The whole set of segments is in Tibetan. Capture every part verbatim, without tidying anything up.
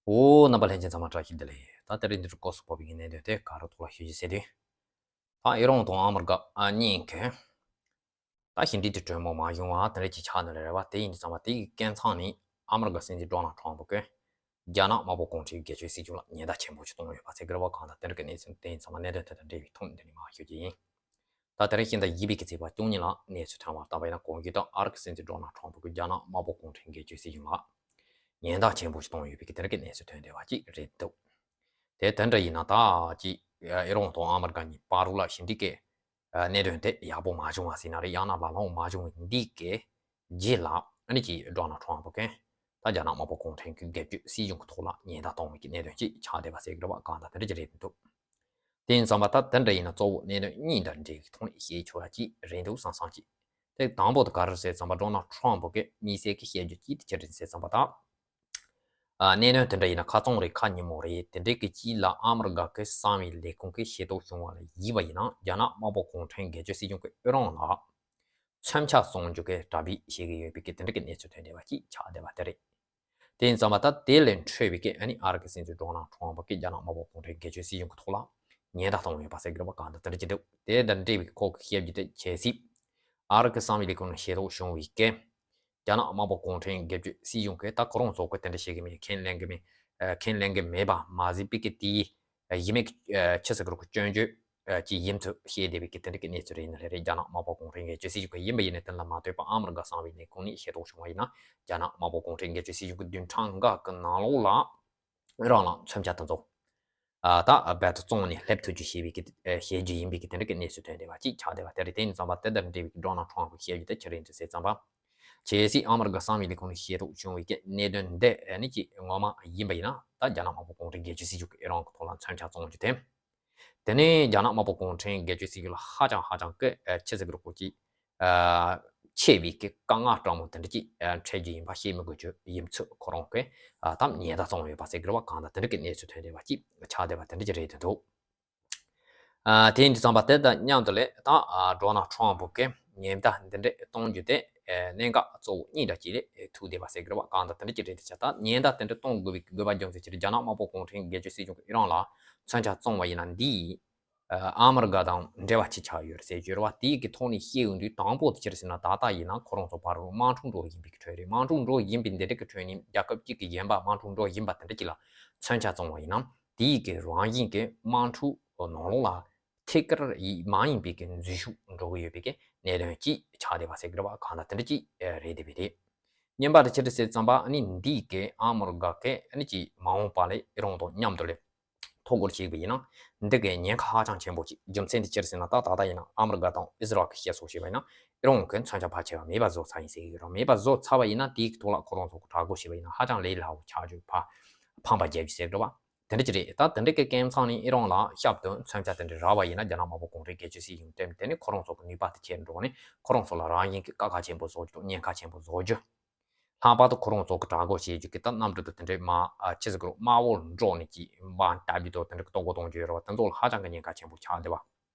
འོ། རྣམ་པ་ལྷན་རྒྱས་ཚང་མ་བཀྲ་ཤིས་བདེ་ལེགས། ད་དེ་རིང་འདིར་སྐོར་སུ་བབས་པའི་གནད་དོན་དེ་ག་རེ་ཐོག་ལ་ཞུ་རྒྱུ་ཟེར་དུས། ད་ཨི་རན་དང་ཨ་མི་རི་ཀ་ཨ་གཉིས་ཀྱིས་ད་ཞི་འགྲིག་དེ་གྲོས་མོལ་མ་བྱུང་བ་དེ་འདྲ་ཅིག་ཆགས་ནས་རེད་བ། དེ་ཡིན་དུས་ཙམ་པ་དེ་ཡི་རྐྱེན་ཚང་ནས་ཨ་མི་རི་ཀ་སྲིད་འཛིན་ཌོ་ནལ་ཊམ་ཕུ་གིས་རྒྱ་ནག་དམར་པོ་གུང་ཁྲན་སྒེར་གཅོད་སྲིད་གཞུང་ལ་ཉེན་བརྡ་ཆེན་པོ་ཞིག་གཏོང་ཡོད་པ་ཟེར་གི་རེད་བ། གང་ལྟར་དེ་འདྲ་གི་གནས་ཚུལ་དེ་ཡིན་ཙམ་པ་གནད་དོན་དེ་དང་འབྲེལ་བའི་ཐོག་ནས་དེ་ནས་མར་ཞུ་རྒྱུ་ཡིན། ད་དེ་རིང་ཕྱི་ཟླ་བཞི་པའི་གི་ཚེས་པ་བཅུ་གཉིས་ལ་གནས་ཚུལ་ཐོན་པར་བལྟས་པ་ཡིན་ན། གོང་ཞུས་ལྟར་ཨ་རི་གི་སྲིད་འཛིན་ཌོ་ནལ་ཊམ་ཕུ་གིས་རྒྱ་ནག་དམར་པོ་གུང་ཁྲན་སྒེར་གཅོད་སྲིད་གཞུང་ལ་ཉེན་བརྡ་ཆེན་པོ་ཞིག་བཏང་ཡོད་པའི་གི་དེ་རིང་གི་གནས་ཚུལ་ཐོན་བསྡད་པ་ཅིག་རེད་འདུག་དེ་དེ་འདྲ་ཡིན་ན་ད་ཅིག་ཨི་རན་དང་ཨ་མི་རི་ཀ་གཉིས་བར་ལ་ཞི་འགྲིག་གི་གནད་དོན་དེ་ཡག་པོ་མ་བྱུང་བ་ཟེར་ན་རེད། ཡང་ན་ལ་ལོང་མ་བྱུང་བའི་འདི་གི་རྗེས་ལ་ཨ་ནི་ཅིག་ཌོ་ནལ་ཊམ་ཕུ་གིས་ད་རྒྱ་ནག་དམར་པོ་གུང་ཁྲན་གྱི་སྒེར་གཅོད་སྲིད་གཞུང་གི་ཐོག་ལ་ཉེན་བརྡ་གཏོང་བའི་གི་གནད་དོན་ཅིག་ཆགས་བསྡད་པ་ཟེར་གི་རེད་བ། གང་ལྟར་དེ་འདྲ་ཅིག་རེད་འདུག་དེ་ཡིན་ཙང་མ་ད་དེ་འདྲ་ཡིན་ན་གཙོ་བོ་གནད་དོན་གཉིས་དང་འབྲེལ་བའི་ཐོག་ནས་བཤད་ཆོག་ཡ་ཅིག་རེད་འདུག་བསམ་བསམ་ཅིག་དེ་དང་པོ་དེ་ག་རེ་ཟེར་ཙམ་པ། ཌོ་ནལ་ཊམ་ཕུ་གིས་དམིགས་བསལ་གྱི་བཤད་རྒྱུ་ཅིག་དེ་ཅི་རེད་ཟེར་ཙམ་པ་ད། ཨ། གནད་དོན་དེ་འདྲ་ཡིན་ན་ཁ་རྩང་རེད། ཁ་ཉིན་མོ་རེད། དེ་འདྲའི་གི་དཀྱིལ་ལ་ཨ་མི་རི་ཀ་གི་གསང་བའི་ལས་ཁུངས་ཀྱི་ཤེས་རྟོགས་བྱུང་བ་ལ་གཞིགས་པ་ཡིན་ན། རྒྱ་ནག་དམར་པོ་གུང་ཁྲན་སྒེར་གཅོད་སྲིད་གཞུང་གིས་ཨི་རན་ལ་མཚོན་ཆ་བཙོང་རྒྱུ་གི་གྲ་སྒྲིག་བྱེད་ཀྱི་ཡོད་པའི་གི་དེ་འདྲ་གི་གནས་ཚུལ་ཐོན་བསྡད་པ་ཅིག་ཆགས་བསྡད་པ་དེ་རེད། དེ་ཡིན་ཙང་མ་ད་དེ་ལས་འཕྲོས་པའི་གི་ཨ་ནི་ཨ་རི་གི་སྲིད་འཛིན་ཌོ་ནལ་ཊམ་ཕུ་གིས་རྒྱ་ནག་དམར་པོ་གུང་ཁྲན་སྒེར་གཅོད་སྲིད་གཞུང་གི་ཐོག་ལ་ཉེན་བརྡ་བཏང་ཡོད་པ་ཟེར་གི་རེད་བ། གང་ལྟར་དེ་འདྲ་ཅིག་འདུག་དེ་དང་འབྲེལ་བའི་ཁོ་གི་བཤད་རྒྱུ་དེ་གལ་སྲིད་ཨ་རི་གི་གསང་བའི་ལས་ཁུངས་ནས་ཤེས་རྟོགས་བྱུང་བའི་གི་རྒྱ་ནག་དམར་པོ་གུང་ཁྲན་སྒེར་གཅོད་སྲིད་གཞུང་གིས་ད་ཁོ་རང་ཚོ་གི་དེ་འདྲ་བྱེད་ཀྱི་མེད། ཁས་ལེན་གྱི་མེད། ཨ། ཁས་ལེན་གྱི་མེད་པ་མ་ཟད་པའི་གི་དེའི་གཞི་མེད་ཀྱི་ཆི་ཟེར་གི་རེད། སྐྱོན་བརྗོད་ཅིག་ཡིན་ཚུལ་བཤད་བསྡད་པའི་གི་དེ་འདྲ་གི་གནས་ཚུལ་རེད་ན་རེད། རྒྱ་ནག་དམར་པོ་གུང་ཁྲན་སྒེར་གཅོད་སྲིད་གཞུང་གི་ཡིན་པ་ཡིན་ནའི་དེ་ལ་མ་ལྟོས་པར་ཨ་མི་རི་ཀ་གསང་བའི་ལས་ཁུངས་ནས་ཤེས་རྟོགས་བྱུང་བ་ཡིན་ན། རྒྱ་ནག་དམར་པོ་གུང་ཁྲན་སྒེར་གཅོད་སྲིད་གཞུང་གི་བདུན་ཕྲག་འགའ་གི་ནང་ལོགས་ལ་ཨི་རན་ལ་མཚོན་ཆ་དེ་ཚོ། ཨ། ད་རྦད་དེ་བཙོང་ནས་སླེབས་ཐུབ་རྒྱུ་བྱེད་པའི་གི་བྱེད་རྒྱུ་ཡིན་པའི་གི་དེ་འདྲ་གི་གནས་ཚུལ་ཐོན་བསྡད་པ་ཅིག་ཆགས་བསྡད་པ་དེ་རེད། དེ་ཡིན་ཙང་མ་དེ་དང་འབྲེལ་བའི་གི་ཌོ་ནལ་ཊམ་ཕུ་གི་བཤད་རྒྱུ་དེ་ཅི་རེད་འདུག་ཟེར་ཙང་པ། གལ་སྲིད་ཨ་མི་རི་ཀ་གསང་བའི་ལས་ཁུངས་ནས་ཤེས་རྟོགས་བྱུང་བའི་གི་གནད་དོན་འདི་ཨ་ནི་ཅིག་ངོ་མ་ཡིན་པ་ཡིན་ན། ད་རྒྱ་ནག་དམར་པོ་གུང་ཁྲན་སྒེར་གཅོད་སྲིད་གཞུང་གིས་ཨི་རན་གྱི་ཐོག་ལ་མཚོན་ཆ་བཙོང་རྒྱུ་དེ། དེ་ནས་རྒྱ་ནག་དམར་པོ་གུང་ཁྲན་སྒེར་གཅོད་སྲིད་གཞུང་ལ་ཧ་ཅང་ཧ་ཅང་གི་ཨ་ཆི་ཟེར་གི་རེད། ཁོ་ཅིག་ཨ་ཆེ་བའི་གི་དཀའ་ངལ་སྤྲང་མོ་དེ་འདྲ་ཅིག་ཨ་འཕྲད་རྒྱུ་ཡིན་པ་ཤེས་མི་དགོས་རྒྱུ་ཡིན་ཚུལ་ཁོ་རང་གིས་ཨ་ད་ཉེན་བརྡ་བཏང་ཡོད་པ་ཟེར་གི་རེད་བ། གང་ལྟར་དེ་འདྲ་གི་གནས་ཚུལ་ཐོན་བསྡད་པ་ཅིག་ཆགས་བསྡད་པ་དེ་འདྲ་ཅིག་རེད་འདུག་ཨ། དེ་ཡིན་དུས་ཙམ་པ་དེ་དང་མཉམ་དུ་ལས་ད་ཨ་ཌོ་ནལ་ཊམ་ཕུ་གིས་ཉེན་བརྡ་འདི་འདྲ་གཏོང་རྒྱུ་དེ་ཨ་གནད་འགག་གཙོ་བོ་གཉིས་འདྲ་ཅིག་ལ་ཐུག་བསྡད་པ་ཟེར་གི་རེད་བ། གང་ལྟར་དེ་འདྲ་ཅིག་རེད་དེ། ཆ་ད་ཉེན་བརྡ་དེ་འདྲ་གཏོང་དགོས་པའི་དགོས་པ་རྒྱུ་མཚན་ཅི་རེད། རྒྱ་ནག་དམར་པོ་གུང་ཁྲན་སྒེར་གཅོད་སྲིད་གཞུང་གིས་ཨི་རན་ལ་མཚོན་ཆ་བཙོང་བ་ཡིན་ན་འདིས་ཨ་ཨ་མི་རི་ཀ་དང་འབྲེལ་བ་ཅི་ཆགས་ཡོད་རེད་ཟེར་གྱི་ཡོད་རེད་བ། དེའི་གི་ཐོག་ནས་བཤད་ཡོང་དུས་དང་པོ་དེ་ཅི་རེད་ཟེར་ན། ད་ལྟ་ཡིན་ན་ཁོ་རང་ཚོ་བར་དམག་འཁྲུག་འགྲོ་བཞིན་པའི་གི་ཁྲོད་རེད། དམག་འཁྲུག་འགྲོ་བཞིན་པའི་འདི་འདྲ་གི་ཁྲོད་ནས་རྒྱལ་ཁབ་གཅིག་གི་གཞན་པ་དམག་འཁྲུག་འགྲོ་བཞིན་པ་དེ་འདྲ་གཅིག་ལ་མཚོན་ཆ་བཙོང་བ་ཡིན་ན། དེའི་གི་རང་བཞིན་གྱི་དམག་འཁྲུག་ནང་ལོགས་ལ་ཐད་ཀར་ཡིན་མ་ཡིན་པའི་གི་འཛུལ་ཞུགས་འགྲོ་གི་ཡོད་པའི་གི་གནད་དོན་ཅིག་ཆགས་བསྡད་པ་ཟེར་གི་རེད་བ། གང་ལྟར་དེ་འདྲ་ཅིག་རེད་བསྡད་པ་རེད། གཉིས་པ་དེ་ཅི་རེད་ཟེར་ཙམ་པ། ཨ་ནི་འདིའི་གི་ཨ་མི་རི་ཀ་གི་ཨ་ནི་ཅིག་མ་འོངས་པ་ལ་ཨི་རན་དང་མཉམ་དུ་ལས་ཐོ་འགོད་བྱས་པ་ཡིན་ན་འདི་གི་ཉེན་ཁ་ཧ་ཅང་ཆེན་པོ་ཅིག་རྒྱུ་མཚན་དེ་ཅི་རེད་ཟེར་ན། ད་ད་ལྟ་ཡིན་ན་ཨ་མི་རི་ཀ་དང་ཨི་ཟི་རལ་གྱི་བཤད་སྲོལ་བྱས་པ་ཡིན་ན་ཨི་རན་གྱིས་མཚོན་ཆ་ཕལ་ཆེ་བ་མེད་པ་བཟོ་ཚར་ཡིན་ཟེར་གྱི་ཡོད་རེད། མེད་པ་བཟོ་ཚར་བ་ཡིན་ན་དེའི་ཐོག་ལ་ཁོ་རང་ཚོ་གིས་གྲ་སྒྲིག་བྱས་པ་ཡིན་ན་ཧ་ཅང་ལས་སླ་བོ་ཆགས་རྒྱུ། ཕ་ཕམ་པ་རྒྱབ་རྒྱུ་ཟེར་གི་རེད་བ། དེ་འདྲ་ཅིག་རེད། ད་དེ་འདྲ་གི་སྐབས་མཚམས་ནས་ཨི་རན་ལ་ཞབས་ཏོག་མཚོན་ཆ་དེ་འདྲ་རག་པ་ཡིན་ན། རྒྱ་ནག་དམར་པོ་གུང་ཁྲན་སྒེར་གཅོད་སྲིད་གཞུང་སྟེང་དེ་ནས་ཁོ་རང་ཚོ་གི་ནུས་པ་དེ་ཁྱེར་འགྲོ་ནས་ཁོ་རང་ཚོ་ལ་རང་བཞིན་གྱི་དཀའ་ཁག་ཆེན་པོ་བཟོ་རྒྱུ་དང་ཉེན་ཁ་ཆེན་པོ་བཟོ་རྒྱུ། ལྷག་པར་དུ་ཁོ་རང་ཚོ་གི་གྲ་སྒྲིག་བྱེད་རྒྱུ་གི་ད་གནམ་གྲུ་དང་དེ་འདྲའི་མ་ཨ་ཆི་ཟེར་གི་རེད། དམར་པོ་འདྲ་ནས་ཅིག་འབར་བཏང་རྒྱུ་དང་དེ་འདྲ་གི་ལྟོ་གོས་གཏོང་རྒྱུ་ཡོད་རེད་བ། དེ་ཚོ་ལ་ཧ་ཅང་གི་ཉེན་ཁ་ཆེན་པོ་ཆགས་བསྡད་པ་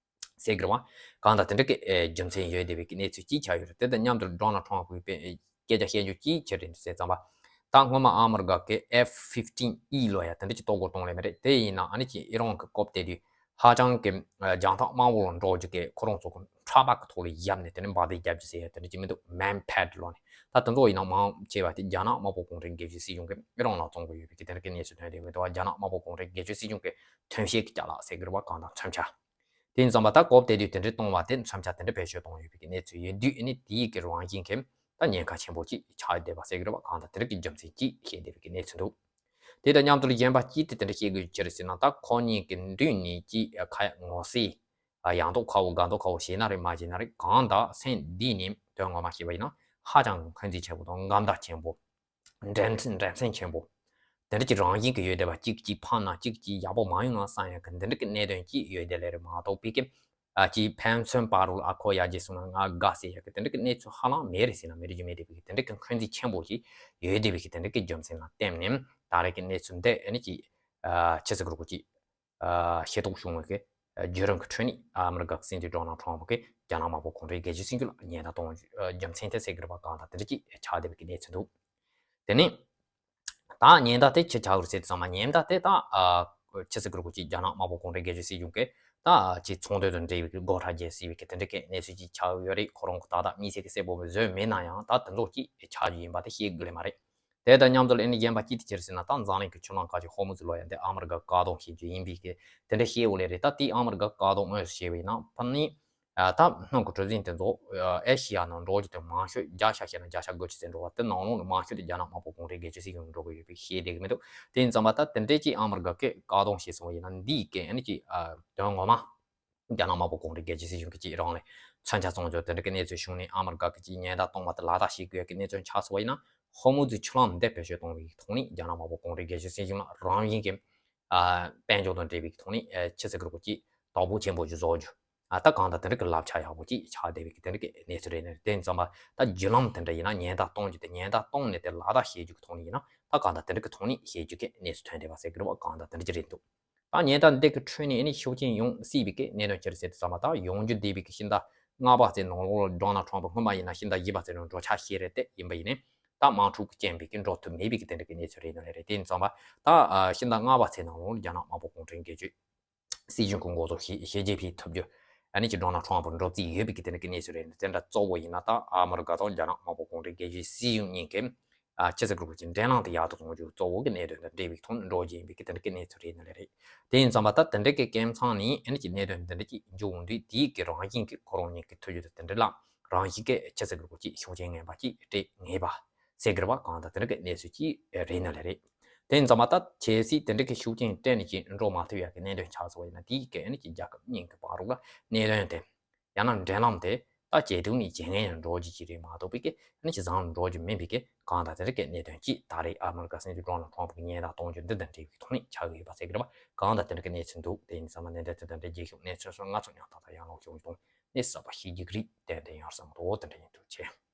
ཟེར་གི་རེད་བ། གང་ལྟར་དེ་འདྲ་གི་ཨེ་རྒྱུ་མཚན་ཡོད་བསྡད་པའི་གི་གནས་ཚུལ་ཅིག་ཆགས་ཡོད་རེད། དེ་དང་མཉམ་དུ་ཌོ་ནལ་ཊམ་ཕུ་གིས་སྐད་ཆ་བཤད་རྒྱུ་ཅིག་ཅི་རེད་ཟེར་ཙམ་པ། ད་སྔོན་མ་ཨ་མི་རི་ཀ་གི་ཨེཕ་ཕིཕ་ཊིན་ཨི་ལབ་ཡ་དེ་འདྲ་ཅིག་ལྟོ་གོས་གཏོང་ལེ་མ་རེད། དེ་ཡིན་ན་ཨ་ནི་ཅིག་ཨི་རན་གྱི་སྐོར་བལྟས་དུས་ཧ་ཅང་གི་ཨ་རྒྱང་ཐག་དམའ་བོ་ལ་འགྲོ་རྒྱུ་གི་ཁོ་རང་ཚོ་གི་ཁྲག་པ་གི་ཐོག་ལ་བཞག་ནས་དེ་ནས་འབར་མདེལ་རྒྱག་རྒྱུ་ཟེར་ཡ་དེ་འདྲ་ཅིག་མི་འདུག་མེན་ཕེད་ལབ་ནས། ད་དེ་ཚོ་ཡིན་ན་མང་ཆེ་བ་དེ་རྒྱ་ནག་དམར་པོ་གུང་ཁྲན་སྒེར་གཅོད་སྲིད་གཞུང་གིས་ཨི་རན་ལ་བཙོང་གི་ཡོད་པའི་གི་དེ་འདྲ་གི་གནས་ཚུལ་ཐོན་བསྡད་ཡོད་འདུག་བ། རྒྱ་ནག་དམར་པོ་གུང་ཁྲན་སྒེར་གཅོད་སྲིད་གཞུང་གི་ཐོན་སྐྱེད་ཀྱི་ཅ་ལག་ཟེར་གི་རེད་བ། གང་ལྟར་མཚོན་ཆ། དེ་ཡིན་ཙམ་པ་ད་སྐོར་བལྟས་དུས་དེ་འདྲའི་གཏོང་བ་དེ་མཚོན་ཆ་དེ་འདྲ་བེད་སྤྱོད་གཏོང་ཡོད་པའི་གི་གནས་ཚུལ་ཡོད་དུས། ཨ་ནི་དེའི་གི་རང་བཞིན་གྱིས་ད་ཉེན་ཁ་ཆེན་པོ་ཅིག་ཆགས་བསྡད་པ་ཟེར་གི་རེད་བ། གང་ལྟར་དེ་འདྲ་གི་རྒྱུ་མཚན་ཅིག་བཤད་བསྡད་པའི་གི་གནས་ཚུལ་འདུག་དེ་དང་མཉམ་དུ་གཞན་པ་ཅིག་དེ་དེ་འདྲ་བཤད་དགོས་ཅི་རེད་ཟེར་ན། ད་ཁོ་གཉིས་ཀྱི་མདུན་ནས་ཅིག་ཁ་ཡ་ངོ་ཤེས་ཡང་མདོག་ཁ་པོ་དགའ་མདོག་ཁ་པོ་བྱས་ན་རེད། མ་བྱས་ན་རེད། གང་ལྟར་སེམས་གཏིང་ནས་དོན་ངོ་མ་བཤད་པ་ཡིན་ན་ཧ་ཅང་འཁོན་འཛིན་ཆེན་པོ་དང་དགའ་མདའ་ཆེན་པོ། འགྲན་འགྲན་སེམས་ཆེན་པོ། དེ་འདྲ་གྱི་རང་བཞིན་གྱི་ཡོད་བསྡད་པ། གཅིག་གཅིག་ཕངས་ན་གཅིག་གཅིག་ཡག་པོ་མ་ཡོང་ན་བསམ་ཡག་གི་འདི་འདྲ་གི་གནད་དོན་གཅིག་ཡོད་བསྡད་ལེ་རེད་མ་གཏོགས་པའི་གི། ཨ་ཅིག་ཕན་ཚུན་བར་དུ་ལ་ཨ་ཁོ་ཡར་རྒྱས་སོང་ན་ང་དགའ་ཟེར་ཡག་གི་དེ་འདྲ་གི་གནས་ཚུལ་ཧ་ལམ་མེད་རེད་ཟེར་ན་མི་འགྲིག་རྒྱུ་མེད་བསྡད་པའི་གི་དེ་འདྲ་གི་འཁོན་འཛིན་ཆེན་པོ་ཞིག་ཡོད་བསྡད་པའི་གི་དེ་འདྲ་གི་རྒྱུ་མཚན་ལ་བརྟེན་ནས་ད་རེས་ཀྱི་གནས་ཚུལ་འདི་ཨ་ནི་ཅིག་ཨ་ཆི་ཟེར་གི་རེད། ཁོ་ཅིག་ཨ་ཤེས་རྟོགས་བྱུང་བའི་གི་བརྒྱུད་རིམ་གྱི་ཁྲོད་ནས་ཨ་མི་རི་ཀ་གི་སྲིད་འཛིན་ཌོ་ནལ་ཊམ་ཕུ་གིས་རྒྱ་ནག་དམར་པོ་གུང་ཁྲན་སྒེར་གཅོད་སྲིད་གཞུང་ལ་ཉེན་བརྡ་གཏོང་རྒྱུ་རྒྱུ་མཚན་དེ་ཟེར་གི་རེད་པ། གང་ལྟར་དེ་འདྲ་ཅིག་ཆགས་བསྡད་པའི་གི་གནས་ཚུལ་འདུག་དེ་ནས་ ད་ཉེན་བརྡ་དེ་ཅི་ཆགས་ཡོད་རེད་ཟེར་དུས་ཙམ་པ། ཉེན་བརྡ་དེ་ད་ཨ་ཅི་ཟེར་དགོས་རེད། ཅིག་རྒྱ་ནག་དམར་པོ་གུང་ཁྲན་སྒེར་གཅོད་སྲིད་གཞུང་གིས་ད་ཅིག་ཚོང་དོན་དང་འབྲེལ་བའི་སྒོ་ཁྲལ་འཇལ་སྲིད་པའི་གི་དེ་འདྲ་གི་གནས་ཚུལ་ཅིག་ཆགས་ཡོད་རེད། ཁོ་རང་གི་ཏག་ཏག་དམིགས་བསལ་གྱི་གསལ་པོ་བཟོས་མེད་ན་ཡང་། ད་དེ་ཚོ་ཅིག་ཆགས་རྒྱུ་ཡིན་པ་དེ་ཤེས་དགོས་ལེ་མ་རེད། དེ་དང་མཉམ་དུ་ལ་ཨ་ནི་གཞན་པ་ཅིག་དེ་ཅི་རེད་ཟེར་ན། ད་འཛམ་གླིང་གི་ཆུ་གླིང་ཁག་ཅིག་ཧོར་མུ་ཛི་ལོག་ཡ་འདི་ཨ་མི་རི་ཀ་བཀག་སྡོམ་བྱེད་རྒྱུ་ཡིན་པའི་གི་དེ་འདྲ་བཤད་ཡོད་ལེ་རེད། ད་དེ་ཨ་མི་རི་ཀ་བཀག་སྡོམ་དངོས་སུ་བྱས་པ་ཡིན་ན། ཕ་ནི་ཨ་ད་སྣུམ་གྱི་གྲུ་གཟིངས་དེ་ཚོ་ཨ་ཨེ་ཤི་ཡ་ནང་འགྲོ་རྒྱུ་དེ་མང་ཤོས། བརྒྱ་ཆ་བཤད་ན་བརྒྱ་ཆ་དགུ་བཅུ་ཙམ་འགྲོ་བ་དེ་ནང་ལོགས་ནས་མང་ཤོས་དེ་རྒྱ་ནག་དམར་པོ་གུང་ཁྲན་སྒེར་གཅོད་སྲིད་གཞུང་འགྲོ་གི་ཡོད་པའི་ཤེས་བསྡད་ཀྱི་མི་འདུག་དེ་ཡིན་ཙམ་པ་ད་དེ་འདྲའི་ཅིག་ཨ་མི་རི་ཀ་གིས་བཀག་སྡོམ་བྱས་སོང་བ་ཡིན་ན། འདིའི་གི་ཨ་ནི་ཅིག་ཨ་དོན་ངོ་མ་རྒྱ་ནག་དམར་པོ་གུང་ཁྲན་སྒེར་གཅོད་སྲིད་གཞུང་གིས་ཅིག་རང་ལ་མཚོན་ཆ་བཙོང་རྒྱུ་དེ་འདྲ་གི་གནས་ཚུལ་བྱུང་ནས། ཨ་མི་རི་ཀ་གིས་ཅིག་ཉེན་བརྡ་གཏོང་བ་དེ་ལག་བསྟར་བྱེད་དགོས་ཡ་གི་གནས་ཚུལ་ཆགས་སོང་བ་ཡིན་ན། ཧོར་མུ་ཛི་ཆུ་གླིང་འདི་བེད་སྤྱོད་གཏོང་བའི་ཐོག་ནས་རྒྱ་ནག་དམར་པོ་གུང་ཁྲན་སྒེར་གཅོད་སྲིད་གཞུང་ལ་རང་བཞིན་གྱི་ཨ་དཔལ་འབྱོར་དང་འབྲེལ་བའི་ཐོག་ནས་ཨ་ཅི་ཟེར་དགོས་རེད། ཅིག་དོ་ཕོག་ཆེན་པོ་ཅིག་བཟོ་རྒྱུ། ཨ་ད་གང་ལྟར་དེ་འདྲ་གི་བསླབ་བྱ་ཡག་པོ་ཅིག་ཆགས་བསྡད་པའི་གི་དེ་འདྲ་གི་གནས་ཚུལ་རེད་ནི། དེ་ཡིན་ཙམ་པ་ད་བརྒྱུད་ལམ་དེ་འདྲ་ཡིན་ན། ཉེན་བརྡ་གཏོང་རྒྱུ་དེ་ཉེན་བརྡ་གཏོང་ནས་དེ་ལག་བསྟར་བྱེད་རྒྱུ་གི་ཐོག་ནས་ཡིན་ན། ད་གང་ལྟར་དེ་འདྲ་གི་ཐོག་ནས་བྱེད་རྒྱུ་གི་གནས་ཚུལ་ཐོན་བསྡད་པ་ཟེར་གི་རེད་པ། གང་ལྟར་དེ་འདྲ་ཅིག་རེད་འདུག་ད་ཉེན་བརྡ་འདི་གི་ཁྲོད་ནས་ཨ་ནི་ཤུགས་རྐྱེན་ཡོང་སྲིད་པའི་གི་གནད་དོན་ཅི་རེད་ཟེར་དུས་ཙམ་པ། ད་ཡོང་རྒྱུ་བསྡད་པའི་གི་ཕྱི་ཟླ་ལྔ་པ་ཚོའི་ནང་ལོགས་ལ་ཌོ་ནལ་ཊམ་པ་སྔོན་མ་ཡིན་ན་ཕྱི་ཟླ་བཞི་པ་ཚོའི་ནང་འགྲོ་འཆར་བྱས་རེད། དེ་ཡིན་པ་ཡིན་ནའི་ད་དམག་འཁྲུག་གི་རྐྱེན་པས་གི་འགྲོ་ཐུབ་མེད་པའི་གི་དེ་འདྲ་གི་གནས་ཚུལ་རེད་ནི་ལེ་རེད། དེ་ཡིན་ཙམ་པ་ད་ཨ་ཕྱི་ཟླ་ལྔ་པ་ཚོའི་ནང་ལོགས་ལ་རྒྱ་ནག་དམར་པོ་གུང་ཁྲན་སྒེར་གཅོད་སྲིད་གཞུང་གི་འགོ་གཙོ་ཞི་ཞི་ཅིན་ཕིང་ཐུབ་རྒྱུ་ཨ་ནི་ཅིག་ཌོ་ནལ་ཊམ་པ་འགྲོ་རྩིས་ཡོད་པའི་གི་དེ་འདྲ་གི་གནས་ཚུལ་རེད་ནི། དེ་འདྲ་གཙོ་བོ་ཡིན་ན་ད་ཨ་མི་རི་ཀ་དང་རྒྱ་ནག་དམར་པོ་གུང་ཁྲན་སྒེར་གཅོད་སྲིད་གཞུང་གཉིས་ཀས་ཨ་ཅི་ཟེར་དགོས་རེད། ཅིག་འབྲེལ་ལམ་དེ་ཡག་ཏུ་གཏོང་རྒྱུ་གཙོ་བོ་གི་གནད་དོན་དང་འབྲེལ་བའི་ཐོག་ནས་འགྲོ་རྒྱུ་ཡིན་པའི་གི་དེ་འདྲ་གི་གནས་ཚུལ་རེད་ནི་ལེ་རེད། དེ་ཡིན་ཙམ་པ་ད་དེ་འདྲ་གི་སྐབས་མཚམས་ནས་ཨ་ནི་ཅིག་གནད་དོན་དེ་འདྲ་ཅིག་འབྱུང་འོང་དུས། དེའི་གི་རང་བཞིན་གྱི་ཁོ་རང་ཉིད་ཀྱི་ཐུབ་རྒྱུ་དང་དེ་འདྲ་ལ་རང་བཞིན་གྱི་ཅི་ཟེར་དགོས་རེད། ཅིག་ཤུགས་རྐྱེན་ངན་པ་ཅིག་སྤྲད་ངེས་པ་ཟེར་གི་རེད་པ། གང་ལྟར་དེ་འདྲ་གི་གནས་ཚུལ་ཅིག་རེད་ནི་ལེ་རེད། དེ་ཡིན་ཙམ་པ་ད་གལ་སྲིད་དེ་འདྲ་གི་ཤུགས་རྐྱེན་སྤྲད་ནས་ཅིག་འགྲོ་མ་ཐུབ་ཡ་གི་གནད་དོན་ཆགས་སོང་བ་ཡིན་ན། དེའི་གི་ཨ་ནི་ཅིག་རྒྱལ་ཁབ་གཉིས་ཀྱི་བར་ལ་གནད་དོན་དེ་ཡང་ན་འབྲེལ་ལམ་དེ་ད་ཇེ་སྡུག་ནས་ཇེ་ངན་ཡང་འགྲོ་རྒྱུ་ཅིག་རེད་མ་གཏོགས་པའི་གི་ཨ་ནི་ཅིག་བཟང་འགྲོ་རྒྱུ་མིན་པའི་གི། གང་ལྟར་དེ་འདྲ་གི་གནད་དོན་ཅིག་ད་རེས་ཨ་མི་རི་ཀ་སྲིད་འཛིན་ཌོ་ནལ་ཊམ་པ་གི་ཉེན་བརྡ་གཏོང་རྒྱུ་འདི་དང་འབྲེལ་བའི་ཐོག་ནས་ཆགས་ཀྱི་ཡོད་པ་ཟེར་གི་རེད་པ། གང་ལྟར་དེ་འདྲ་གི་གནས་ཚུལ་འདུག་དེ་ཡིན་ཙམ་པ་ནས་འདི་དེ་དང་འབྲེལ་རྒྱལ་ཤོག་གནས་ཚུལ་སོགས་ང་ཚོ་ཉམས་ཐག་ཐག་ཡང་ལོག་ཤོག་དང་། གནས་ཚུལ་གསར་པ་ཤེས་རྒྱུ་གི་རེད། ཏན་ཏན་ཡང་བསམ་འདུག་དེ་འདྲ་ཡིན་འདུག་ཆེ།